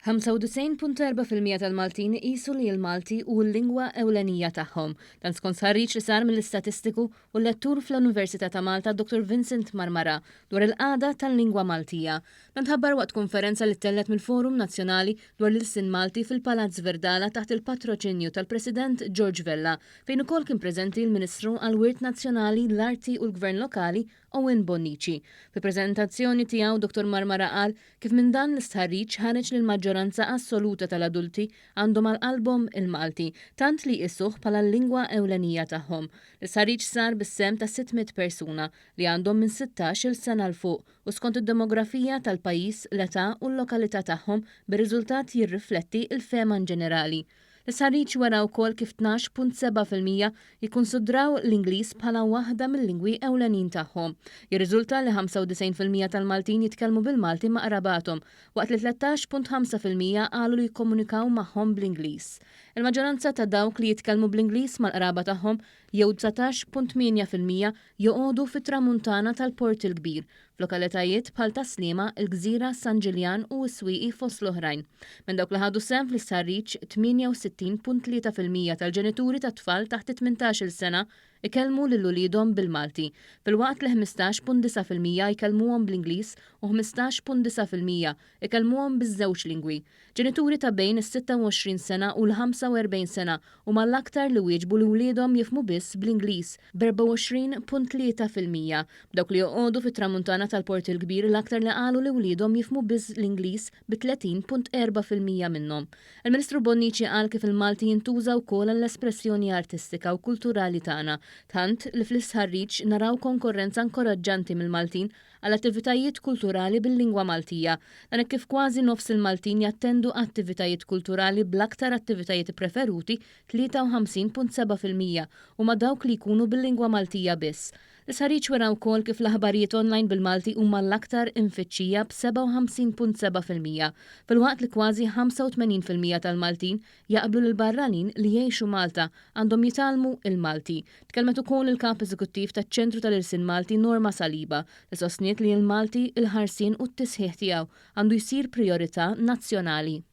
95.4% tal-Maltin iqisu li l-Malti hu l-lingwa ewlenija tagħhom. Dan skont stħarriġ li sar mill-istatistiku u lettur fl-Università ta' Malta Dr. Vincent Marmara dwar il-qagħda tal-lingwa Maltija. Dan tħabbar waqt konferenza li ttellgħet mill-Forum Nazzjonali dwar l-Ilsien Malti fil-Palazz Verdala taħt il-patroċinju tal-President George Vella, fejn ukoll kien preżenti l-Ministru għall-Wirt Nazzjonali, l-Arti u l-Gvern Lokali Owen Bonnici. Fil-preżentazzjoni tiegħu Dottor Marmara qal kif minn dan l-istħarriġ ħareġ li l-maġġoranza assoluta tal-adulti għandhom għal qalbhom il-Malti, tant li jqisuh bħala l-lingwa ewlenija tagħhom. L-istħarriġ sar bis-sehem ta' 600 persuna li għandhom minn 16-il sena 'l fuq u skont id-demografija tal-pajjiż, l-età u l-lokalità tagħhom bir-riżultat jirrifletti l-fehma inġenerali. L-istħarriġ wera wkoll kif 12.7% jikkunsidraw l-Ingliż bħala waħda mil-lingwi ewlenin tagħhom. Jirriżulta li 95% tal-Maltin jitkellmu bil-Malti ma' qrabathom, waqt li 13.5% qalu li jikkomunikaw magħhom bl-Ingliż. Il-maġġoranza ta' dawk li jitkellmu bl-Ingliż mal-qraba tagħhom, jew 19.8%, joqogħdu fit-Tramuntana tal-Port il-Kbir, f'lokalitajiet bħal Tas-Sliema, il-Gżira, San Ġiljan u s-Swieqi fost l-oħrajn. Minn dawk li ħadu sehem fl-istħarriġ, 68.3% tal-ġenituri ta' tfal taħt it-18-il sena ikellmu lil uliedhom bil-Malti, filwaqt li 15.9% jkellmuhom bl-Ingliż u 15.9% ikellmuhom biż-żewġ lingwi. Ġenituri ta' bejn is-26 sena u l-45 sena huma l-aktar li wieġbu li wliedhom jifhmu biss bl-Ingliż, b'24.3%, b'dawk li joqogħdu fit-Tramuntana tal-Port il-Kbir l-aktar li qalu li wliedhom jifhmu biss l-Ingliż bi 30.4% minnhom. Il-Ministru Bonnici qal kif il-Malti jintuża wkoll għall-espressjoni artistika u kulturali tagħna, tant li fl-istħarriġ naraw konkorrenza inkoraġġanti mill-Maltin għal attivitajiet kulturali bil-lingwa Maltija. Dan hekk kif kważi nofs il-Maltin jattendu attivitajiet kulturali bl-aktar attivitajiet ippreferuti, 53.7%, huma dawk li jkunu bil-lingwa Maltija biss. L-istħarriġ wera wkoll kif l-aħbarijiet online bil-Malti huma l-aktar imfittxija b'57.7%, filwaqt li kważi 85% tal-Maltin jaqblu li l-barranin li jgħixu Malta għandhom jitgħallmu l-Malti. Tkellmet ukoll il-Kap Eżekuttiv taċ-Ċentru tal-Ilsien Malti Norma Saliba li sostniet li l-Malti, il-ħarsien u t-tisħiħ tiegħu għandu jsir prijorità nazzjonali.